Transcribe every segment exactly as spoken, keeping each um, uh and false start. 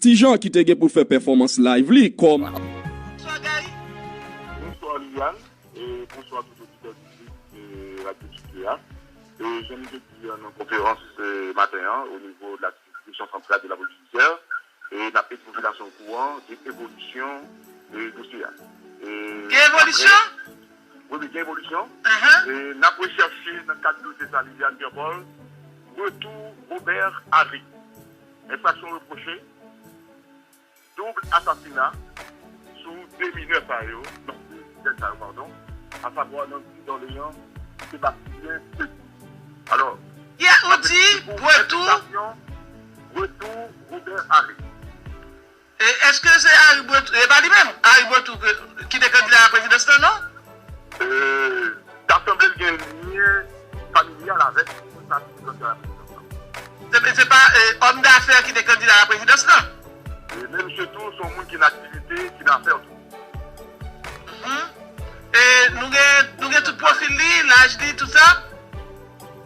Ti Jan ki te gen pou fè pèfòmans live li kòm. Bonswa Liliane, e bonswa tout oditè piblik e Radyo Site a. E jan m te di an nan konferans maten an o nivo de la Direction Centrale de la Police Judiciaire, e n ap mete popilasyon okouran de evolisyon e dosye a. Gen evolisyon? Wi, wi, gen evolisyon. E n ap rechèche nan kad dosye sa Liliane Pierre Paul, retou Robert Harry. Enfraksyon repwoche, doub asasina sou de minè sa yo, non, de jèn sa yo, padon, asavwa Nancy Dorlean, Sébastien Petit. Alò, Yeah, ou di Bretou. Retou Robert Harry. E èske se Harry Bretou, e pa li menm, Harry Bretou ki te kandida a prezidans lan, non? Ta sanble l gen lyen familyal avèk moun sa ki te kandida a prezidans lan. Se pa òm dafè ki te kandida a prezidans lan? Men misye tou se yon moun ki nan aktivite, ki nan afè tou. E nou gen, nou gen tout pwofil li, laj li, tout sa?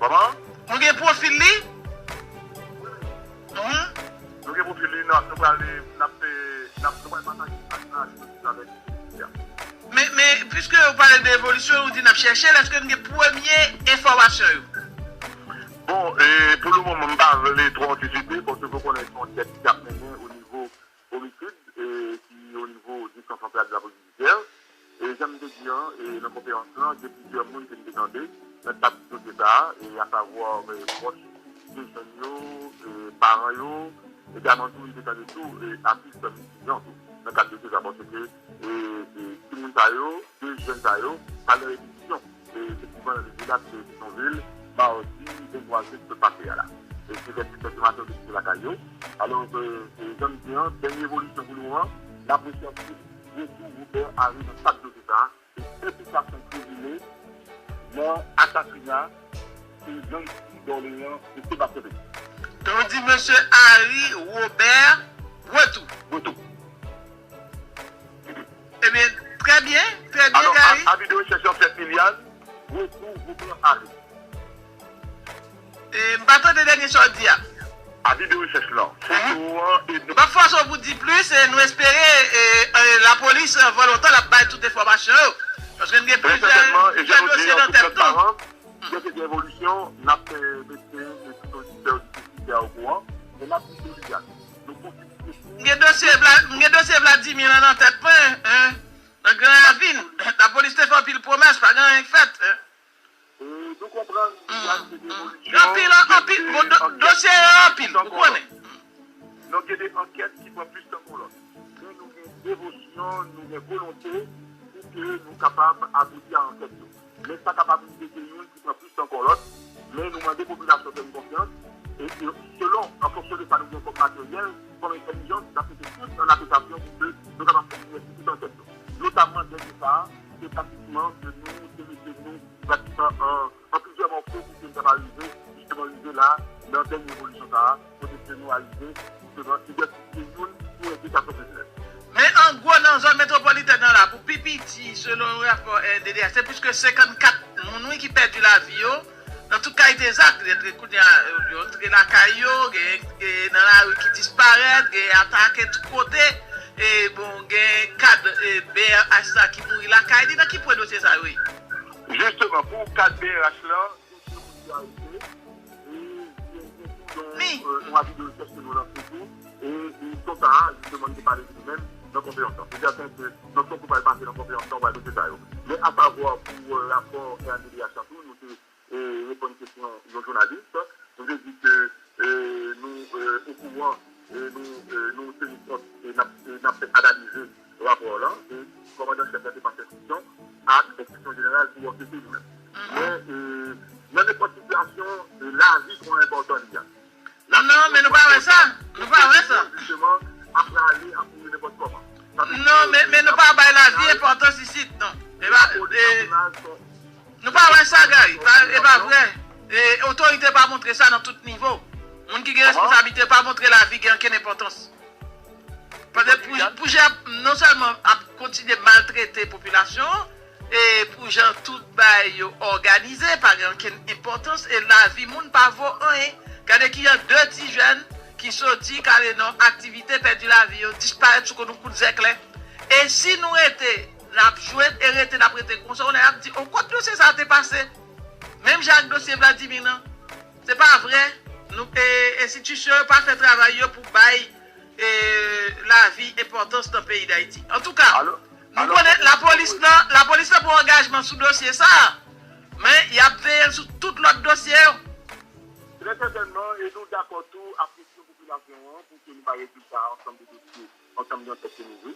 Kòman? Nou gen pwofil li? Nou gen pwofil li, n ap, nou pral, n ap fè, n ap, nou pral pataje sa avèk. Men, men, piske ou pale de evolisyon, ou di n ap chèche l, èske n gen premye enfòmasyon yo? Bon, e, pou le moman, m pa vle twò antisipe, paske w konnen se yon ankèt k ap mennen o nivo omisid, e, ki o nivo Direction Centrale de la Police Judiciaire. E jan m te di an, e, nan konferans lan, gen plizyè moun ke m te tande nan kad dosye sa a, e, asavwa, e, pwòch de jèn yo, e, paran yo, egalman tou, m te tande tou, e, atis Ti Jan tou, nan kad dosye sa a, paske, e, e, timoun sa yo, de jèn sa yo, pa nan repetisyon. E, efektivman, nan Levilak, se Petyonvil, madi venntwa jen ki sot pase a la. E, se vèt sèt di maten yo te kite lakay yo. Alò, e, e, jan m di an, dènye evolisyon pou nou an, n ap rechèche retou Robert Harry nan kad dosye sa a, e enplikasyon prezime nan asasina e Nancy Dorlean e Sébastien Petit. Donk, ou di mesye Harry Robert Bretou. Bretou. Ebyen, trè byen, trè byen, Gary. Avi de rechèch an fèt Liliane, retou Robert Harry. E, m pa tande dènye sa w di a. Avi de rechèch lan. Foto an e non. M ap fòse w pou di plis, e nou espere, e, e, lapolis, anvan lontan, l ap bay tout enfòmasyon yo. Paske n gen plizyè, plizyè dosye nan tèt nou. Jan ke gen evolisyon, n ap, e, mete, e, tout oditè, oditris a okouran. E n ap di Liliane, nou kontinye. M gen dosye Vla-, m gen dosye Vladimir lan nan tèt mwen, en. Nan Gran Ravin, lapolis te fè anpil pwomès, pa gen anyen k fèt, en. E nou konprann, Liliane, se de evolisyon. Anpil, anpil, bon, dosye yo anpil, ou konnen. Donk, gen de ankèt ki pran plis tan ke lòt. Men nou gen devosyon, nou gen volonte pou ke nou kapab abouti a ankèt yo. Men sa kapab rive gen youn ki pran plis tan ke lòt, men nou mande popilasyon fè n konfyans, e, e selon, an fonksyon de sa nou gen kòm materyèl, kòm entèlijans, n ap mete tout an aplikasyon pou ke nou kapab fè limyè sou tout ankèt yo. Notamman dènye sa a, se pratikman ke nou te mete nou pratikman an, an plizyè mòso pou ke n kapab rive, jisteman rive la, nan dènye evolisyon sa a, kote ke nou arive, jisteman, idantifye youn pou enplikasyon kriminèl. Men an gwo, nan zòn metwopolitèn nan la, pou pi piti, selon yon rapò R N D D H, se plis ke senkannkat moun, wi, ki pèdi lavi yo nan tout kalite zak. Gen, gen, kounye a, yo antre lakay yo, gen, gen nan lari ki disparèt, gen atake tout kote. E, bon, gen kad, e, B R H sa ki mouri lakay li. Nan ki pwen dosye sa yo ye? Jisteman, pou kad B R H lan, dosye moun yo arete, e, gen, gen tou yon, e, yon avi de rechèch ke nou lanse tou, e, e, son sa a, jisteman, nou te pale de li menm nan konferans lan. Se sèten ke nan son pou pral pase nan konferans lan, ou pral mete sa yo. Men asavwa pou, e, rapò R N D D H lan tou, nou te, e, reponn kesyon yon jounalis, nou te di ke, e, nou, e, okouran, e, nou, e, nou teni kont, e n ap, e n ap analize rapò lan, e kòmandan chèf lan te pase enstriksyon ak enstriksyon jeneral pou ankete li menm. Men, e, nan nenpòt sitiyasyon, e, lavi twò enpòtan li a. Non, men nou pa wè sa. Nou pa wè sa. Jisteman, ap rale, ap mouri nenpòt kòman. Non, men, men nou pa bay lavi enpòtans isit, non. E pa, e, nou pa wè sa, Gary. Pa, e pa vre. E, otorite pa montre sa nan tout nivo. Moun ki gen responsablite pa montre lavi gen ankenn enpòtans. Pandan pou, pou jan non sèlman ap kontinye maltrete popilasyon, e pou jan tout bagay yo òganize, pa gen ankenn enpòtans, e lavi moun pa vo anyen. Gade kijan de ti jèn ki soti, k ale nan aktivite, pèdi lavi yo, disparèt sou kont yon kout zèklè. E si nou rete, n ap jwe, e rete, n ap rete konsa, kounye a y ap di, o, kot dosye sa a te pase? Menm jan ak dosye Vladimir nan. Se pa vre. Nou, e, enstitisyon yo pa fè travay yo pou bay, e, lavi enpòtans nan peyi Dayiti. Antouka, nou konnen lapolis nan, lapolis nan pran angajman sou dosye sa a, men y ap veye l sou tout lòt dosye yo. Trè sètènman, e nou dakò tou ak kesyon popilasyon an pou ke nou bay rezilta ansanm de dosye, ansanm de ankèt ke nou vle.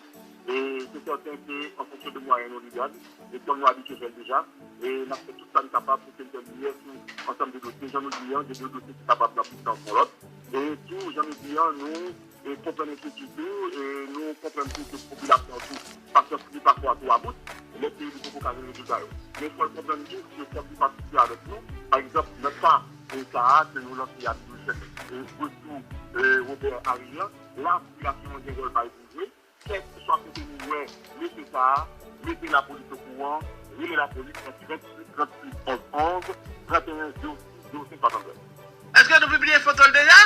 E se sèten ke an fonksyon de mwayen nou legal, e kòm nou abitye fè l deja, e n ap fè tout sa n kapab pou ke n fè limyè sou ansanm de dosye. Jan nou di an, gen de dosye ki kapab nan plis tan yon lòt. E tou, jan nou di an, nou e konprann enkyetid nou, e nou konprann tou ke popilasyon an tou, pasyans li pafwa tou about, lè ke li poko ka jwenn rezilta yo. Men fò l konprann tou ke fòk li patisipe avèk nou. Pa egzanp, nan ka, e, sa a, ke nou lanse a, e, retou, e, Robert Harry an, la, popilasyon an gen wòl pa l pou jwe. Kèlkeswa kote nou wè mesye sa a, mete lapolis okouran, rele lapolis nan ventuit tranntuit onz onz, trannteyen zewo sis zewo senk swasanntrèz. Èske nou pibliye foto l deja?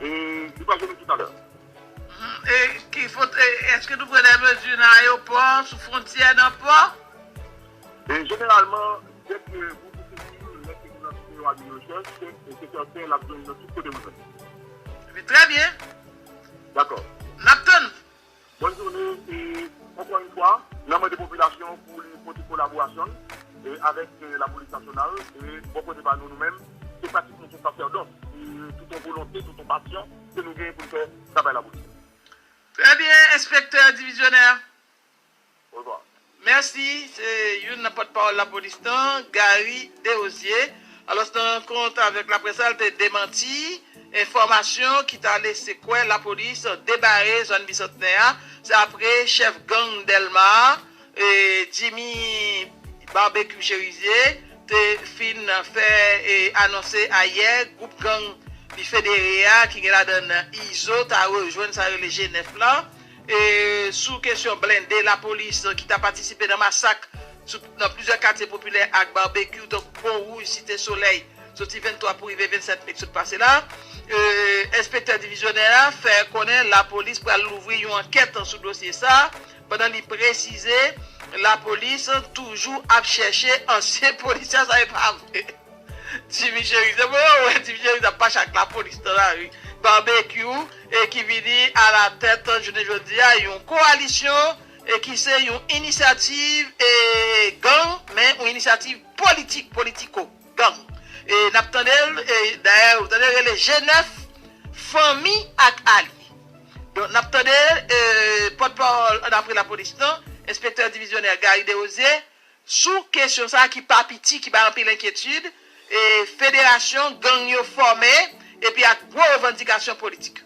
E, li pral jwenn li toutalè. Mhm. E ki foto, e, èske nou pran de mezi nan ayewopò, sou fwontyè, nan pò? E jeneralman, dèke nou sezi, lè ke nou lanse yon avi de rechèch, se, se sèten, l ap jwenn nan tout kote nou jwenn. Epi, trè byen. Dakò. N ap tann. Bòn jounen, e, ankò yon fwa, n ap mande popilasyon an pou li pote kolaborasyon l, e, avèk, e, lapolis nasyonal, e, bò kote pa nou, nou menm, se pratikman yon sasèdòs, e, tout yon volonte, tout yon pasyon ke nou genyen pou n fè travay lapolis. Trè byen, enspektè divizyonè. Orevwa. Mèsi, se youn nan pòtpawòl lapolis lan, Gary Desrosiers. Alò, nan kont avèk laprès la, l te demanti enfòmasyon ki ta lese kwè lapolis debare zòn Bisantnè a. Se apre chèf gang Dèlma a, e, Jimmy Barbecue Cherizier, te fin fè, e, anonse ayè gwoup gang li federe a, ki gen ladan l Izo, ta rejwenn sa yo rele G nèf lan. E, sou kesyon blende lapolis ki ta patisipe nan masak sou, nan plizyè katye popilè ak Barbecue, tankou Pon Wouj, Site Solèy, soti venntwa pou rive vennsenk me k sot pase la. E, enspektè divizyonè a fè konnen lapolis pral louvri yon ankèt sou dosye sa a, pandan li presize lapolis toujou ap chèche ansyen polisye a, sa e pa vre. Jimmy Cherizier, mwen wè Jimmy Cherizier ap mache ak lapolis nan lari. Barbecue, e ki vini alatèt jounen jodi a yon kowalisyon, e ki se yon inisyativ, e, gang, men yon inisyativ politik, politiko, gang. E n ap tande l, e dayè, ou tande l rele G nèf, fanmi ak alye. Donk, n ap tande, e, pòtpawòl annapre lapolis lan, enspektè divizyonè Gary Desrosiers, sou kesyon sa a ki pa piti, ki bay anpil enkyetid, e federasyon gang yo fòme, epi ak gwo revandikasyon politik.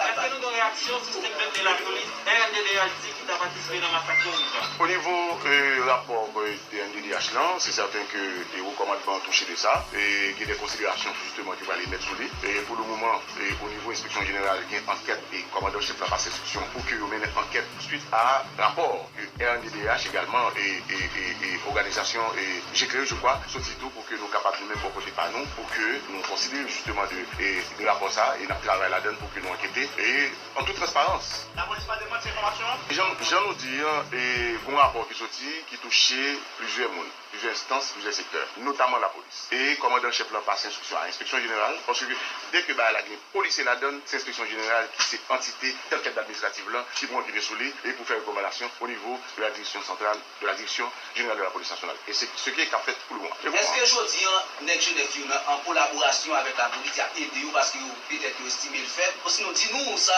Èske nou gen reyaksyon sou senk blende lapolis R N D D H di ki ta patisipe nan masak Pon Wouj la? O nivo, e, rapò, e, R N D D H lan, se sèten ke, e, wo kòmandman an touche de sa, e gen de konsiderasyon jisteman ki pral emèt sou li. E pou le moman, e, o nivo enspeksyon jeneral, gen ankèt e kòmandan chèf la pase enstriksyon pou ke yo mennen ankèt swit a rapò ke R N D D H egalman e, e, e, e òganizasyon e G K E, je crois, soti tou pou ke nou kapab nou menm bò kote pa nou, pou ke nou konsidere jisteman de, e, de rapò sa, e n ap travay ladan l pou ke nou ankete, e an tout transparans. Lapolis pa demanti enfòmasyon an? Jan, jan nou di an, e, gon rapò ki soti ki touche plizyè moun, plizyè enstans, plizyè sektè, notaman lapolis. E kòmandan chèf lan pase enstriksyon a enspeksyon jeneral, paske dèke bagay la gen polisye ladan l, se enspeksyon jeneral ki se antite dankèt administrativ lan ki pou ankete sou li e pou fè rekòmandasyon o nivo de la direction centrale, de la direction générale de la police nationale. E se ce qui est k ap fèt pou le moman. Èske jodi an, nèg G nèf yo nan, an kolaborasyon avèk lapolis, y ap ede yo paske yo, petèt, yo estime l fèb? Osinon, di nou sa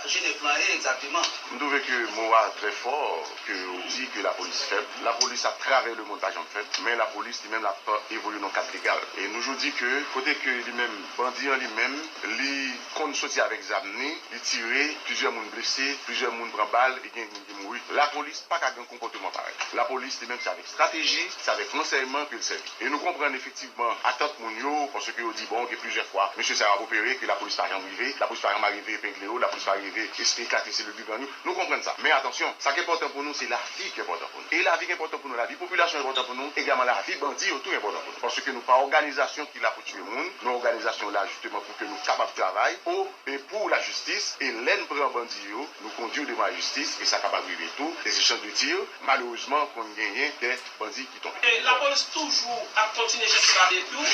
G nèf lan ye egzakteman. M twouve ke mo a trè fò, ke w di ke lapolis fèb. Lapolis atravè lemonn pa janm fèb, men lapolis li menm l ap evolye nan kad legal. E nou jodi ke kote ke li menm, bandi an li menm, li konn soti avèk zam ni, li tire, plizyè moun blese, plizyè moun pran bal, e gen moun ki mouri. Wi, lapolis pa ka gen konpòteman parèy. Lapolis, li menm, se avèk estrateji, se avèk ransèyman ke l sèvi. E nou konprann efektivman atant moun yo, paske yo di, bon, gen plizyè fwa, mesye sa yo ap opere, ke lapolis pa janm rive, lapolis pa janm arive epengle yo, lapolis pa rive es-, eklate selil de gang yo. Nou konprann sa. Men atansyon, sa k enpòtan pou nou, se lavi k enpòtan pou nou. E lavi k enpòtan pou nou, lavi popilasyon enpòtan pou nou, egalman lavi bandi yo tou enpòtan pou nou. Paske nou pa òganizasyon ki la pou tye moun, nou òganizasyon la jisteman pou ke nou kapab travay o e pou lajistis, e lè n pran bandi yo, nou kondui yo devan lajistis, e sa kapab rive tou, des échanges de tir, malerezman, konn genyen de bandi ki tonbe. E lapolis toujou ap kontinye chèche Babekyou,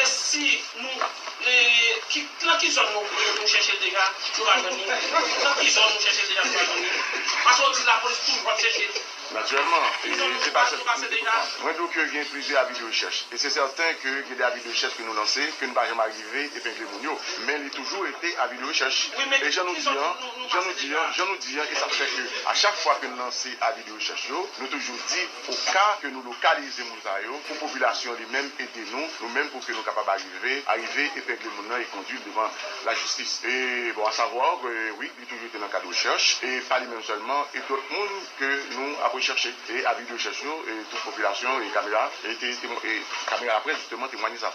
e si nou, e, ki, nan ki zòn nou, nou, nou chèche l deja, nou pa jwenn li? Nan ki zòn nou chèche l deja, nou pa jwenn li? Paske w di lapolis toujou ap chèche l. Natirèlman, e se pa sèl. Mwen di w ke gen plizyè avi de rechèch. E se sèten ke gen de avi de rechèch ke nou lanse, ke n pa janm arive epengle moun yo. Men li toujou rete avi de rechèch. E jan nou di an, jan nou di an, jan nou di an, e sa fè ke a chak fwa ke n lanse avi de rechèch yo, nou toujou di, o ka ke nou lokalize moun sa yo, pou popilasyon li menm ede nou, nou menm pou ke nou kapab arive, arive epengle moun nan e kondui l devan lajistis. E bon, asavwa ke wi, li toujou rete nan kad rechèch, e pa li menm sèlman, e dòt moun ke nou ap rechèche. E avi de rechèch yo, e tout popilasyon, e kamera, e te, te, e kamera laprès, jisteman, temwaye sa.